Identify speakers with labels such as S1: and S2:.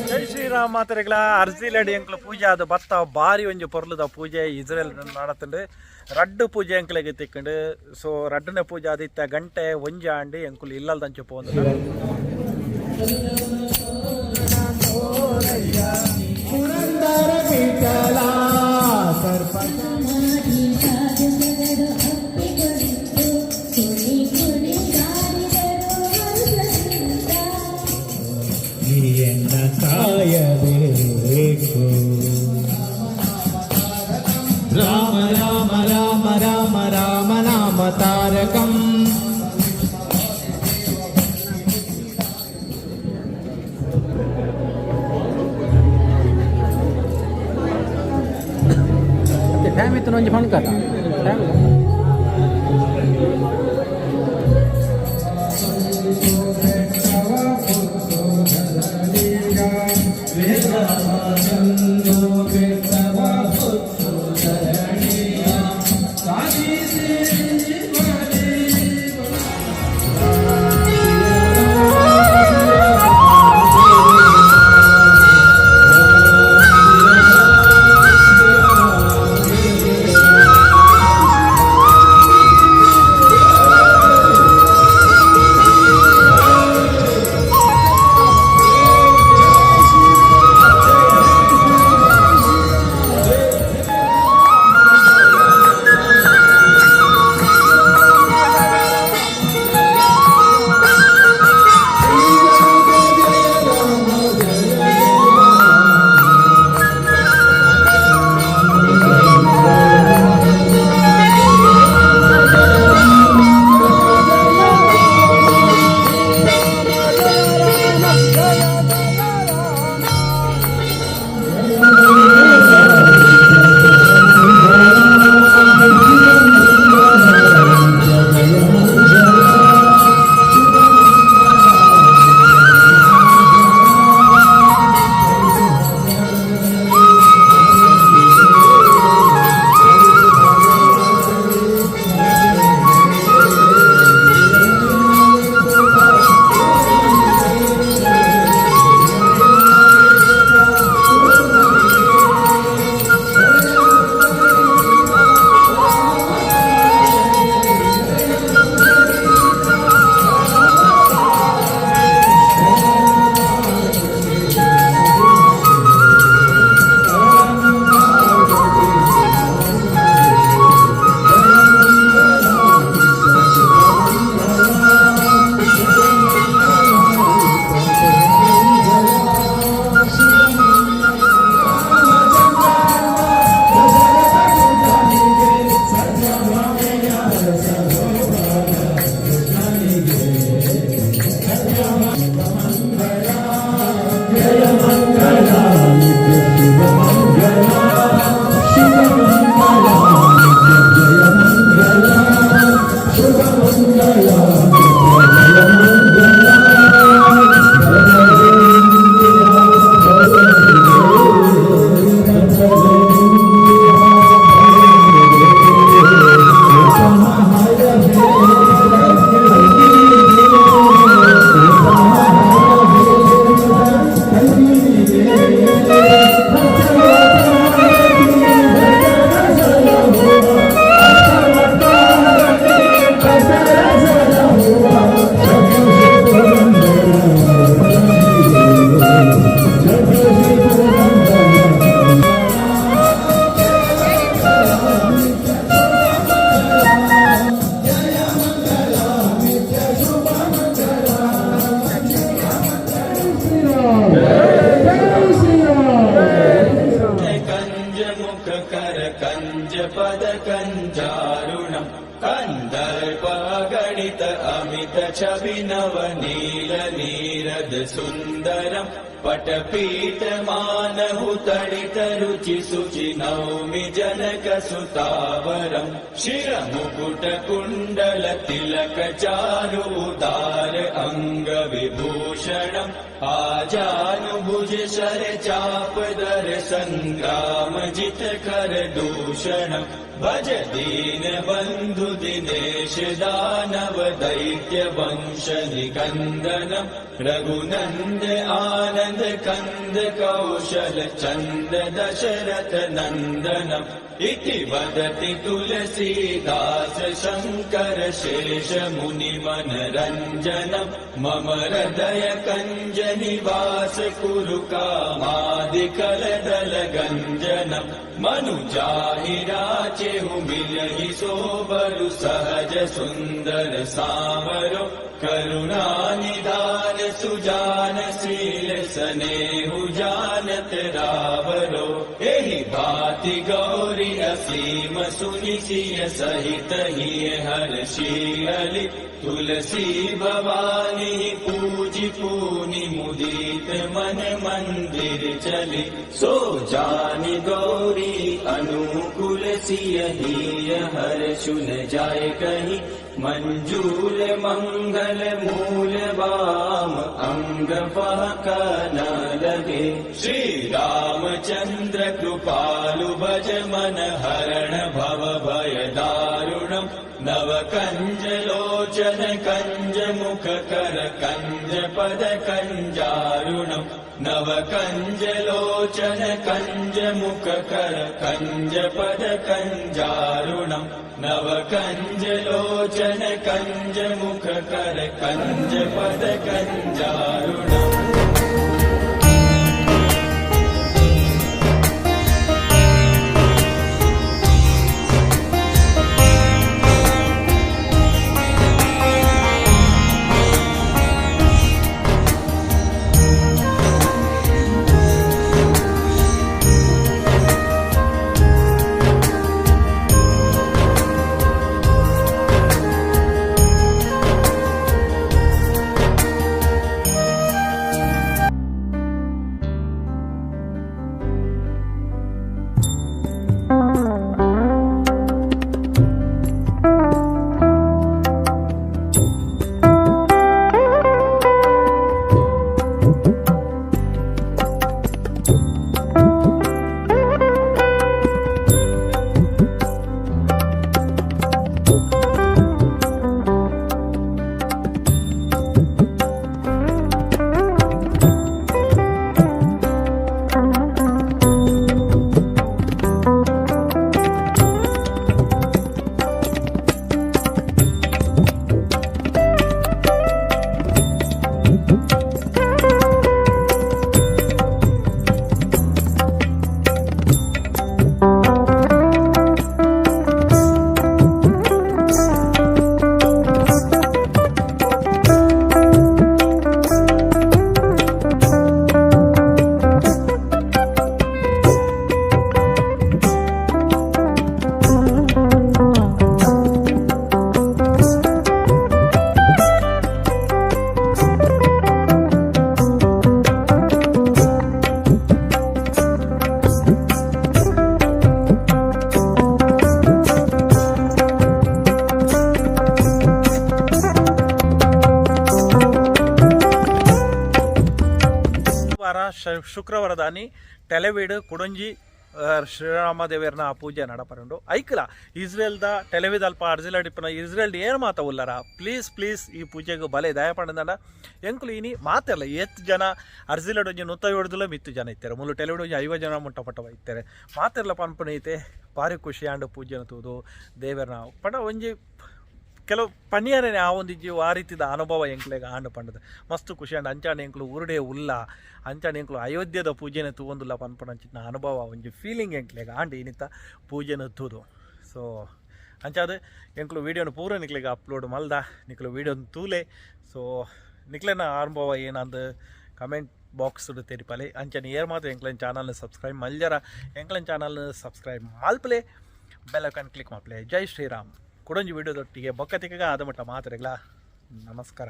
S1: ಜೈ ಶ್ರೀರಾಮ ಮಾತರೆಗಳ ಅರ್ಜಿಲಡಿ ಎಂಕ್ಲು ಪೂಜೆ ಆದ ಬತ್ತ ಬಾರಿ ಒಂಜಿ ಪೊರ್ಲುದ ಪೂಜೆ ಇಸ್ರೇಲ್ ನಡತುಂಡು. ರಡ್ಡು ಪೂಜೆ ಎಂಕ್ಲೆಗ್ ತಿಕ್ಕುಂಡು. ಸೊ ರಡ್ಡನೇ ಪೂಜೆ ಆದಿತ್ತ ಗಂಟೆ ಒಂಜಿ ಆಂಡಿ ಎಂಕುಲು ಇಲ್ಲಲ್ದಂಚ ಪೋಂದು.
S2: ಪುರಂದರ ವಿಠಲ ಸರ್ಪ ಎನ್ನ ಕಾಯಬೇಕು. ರಾಮ ರಾಮ ರಾಮ ರಾಮ ರಾಮ ನಾಮ ತಾರಕಂ.
S3: ಟೈಮ್ ಇತ್ತು ಒಂಜಿ ಫೋನ್ ಕತ.
S4: कंज मुख कर कंज पद कंजारुणम् कन्दर्पगणित अमित छवि नव नील नीरद सुन्दरम् पटपीत मानहु तडित रुचि सुचि नौमि जनक सुतावरम् शिरमुकुट कुण्डल तिलक चारु उदार अङ्ग विभूषणम् आजानुभुज शर चापदर सङ्ग्राम जित कर दूषणम्। भज दीनबन्धु दिनेश दानव दैत्य वंश निकन्दनम् रघुनन्द आनन्द कन्द कौशल चन्द दशरथ नन्दनम् इति वदति तुलसीदास शङ्कर शेष मुनि मनरञ्जनम् मम हृदय कञ्ज निवास कुरु कामादिकलदल गञ्जनम् मनुजाहि राचेहु मिलहि सोबरु सहज सुन्दर सावरो करुणा निधान सुजान शील सनेहु जानत रावरो एहि भांति गौरी असीम सुनि सिय सहित हिय हर्षि तुलसी भवानी पूजि पूनि मुदित मन मंदिर चली सो जानि गौरी अनुकूल सिय हिय हर्षु न जाय कहीं मंजूल मंगल मूल वाम अंग फहक न लगे। श्री रामचंद्र कृपालु भज मन हरण भव भय दारुणम नव कंज लोचन कंज मुख कर कंज पद कंजारुणम नव कंज लोचन कंज मुख कर कंज पद कंजारुणम नव कंज लोचन कंज मुख कर कंज पद कंजारुणम।
S1: ಶುಕ್ರವಾರದಾನಿ ಟೆಲೆವೀಡು ಕುಡೊಂಜಿ ಶ್ರೀರಾಮದೇವರ್ನ ಪೂಜೆ ನಡಪರುಂಡು. ಐಕ್ಲ ಇಸ್ರೇಲ್ದ ಟೆಲೆವಿದಲ್ಪ ಅರ್ಜಿಲಡಿಪ್ಪನ ಇಸ್ರೇಲ್ ಏನು ಮಾತ ಉಲ್ಲರ ಪ್ಲೀಸ್ ಪ್ಲೀಸ್ ಈ ಪೂಜೆಗೆ ಬಲೆ ದಯಪಂಡಂಡ ಎಂಕುಲು ಇನಿ ಮಾತೆಲ್ಲ ಏತ್ ಜನ ಅರ್ಜಿಲಡೊಂಜಿ 107 ಮಿತ್ತು ಜನ ಇತ್ತಾರೆ ಮುಲ್ಲು ಟೆಲೆವಿಡ್ ಒಂಜಿ 50 ಜನ ಮುಟ್ಟ ಇತ್ತಾರೆ ಮಾತೆರ್ಲ ಪನ್ಪುನ ಐತೆ ಭಾರಿ ಖುಷಿ ಆಂಡ್ ಪೂಜೆನ ತೂದು ದೇವರ್ನ ಪಂಡ ಒಂಜಿ ಕೆಲವು ಪನಿಯರೇ ಆ ಒಂದು ಜೀವ ಆ ರೀತಿದ ಅನುಭವ ಎಂಕ್ಲೆಗ್ ಆಂಡ್ ಪಂಡದ ಮಸ್ತ್ ಖುಷಿ ಆಂಡ್ ಅಂಚಾಣ ಎಂಕ್ಲು ಊರುಡೆ ಉಲ್ಲ ಅಂಚಾಣ ಎಂಕ್ಲು ಅಯೋಧ್ಯದ ಪೂಜೆನ ತೂವೊಂದುಲ್ಲ ಪನ್ಪುನಂಚಿನ ಅನುಭವ ಒಂಜಿ ಫೀಲಿಂಗ್ ಎಂಕ್ಲೆಗ್ ಆಂಡ್ ಇನಿತ ಪೂಜೆನ ತೂದು. ಸೊ ಅಂಚಾದ ಎಂಕ್ಲು ವೀಡಿಯೋನ ಪೂರ ನಿಕ್ಲೆಗ್ ಅಪ್ಲೋಡ್ ಮಲ್ದ ನಿಕ್ಲು ವೀಡಿಯೋನ ತೂಲೆ. ಸೊ ನಿಕ್ಲೆನ ಅನುಭವ ಏನಂದು ಕಮೆಂಟ್ ಬಾಕ್ಸ್ ತೆರಿಪಾಲೆ. ಅಂಚನೆ ಏರ್ ಮಾತ್ರ ಎಂಕ್ಲೆನ್ ಚಾನಲ್ನ ಸಬ್ಸ್ಕ್ರೈಬ್ ಮಲ್ಜರ ಎಂಕ್ಲೆನ್ ಚಾನಲ್ನ ಸಬ್ಸ್ಕ್ರೈಬ್ ಮಲ್ಪಲೆ ಬೆಲ್ ಐಕಾನ್ ಕ್ಲಿಕ್ ಮಲ್ಪಲೆ. ಜೈ ಶ್ರೀರಾಮ್. ಕುಡೊಂಜಿ ವಿಡಿಯೋದೊಟ್ಟಿಗೆ ಬೊಕ್ಕತಿಕ ಆದಮಟ್ಟ ಮಾತ್ರೆಗಳ ನಮಸ್ಕಾರ.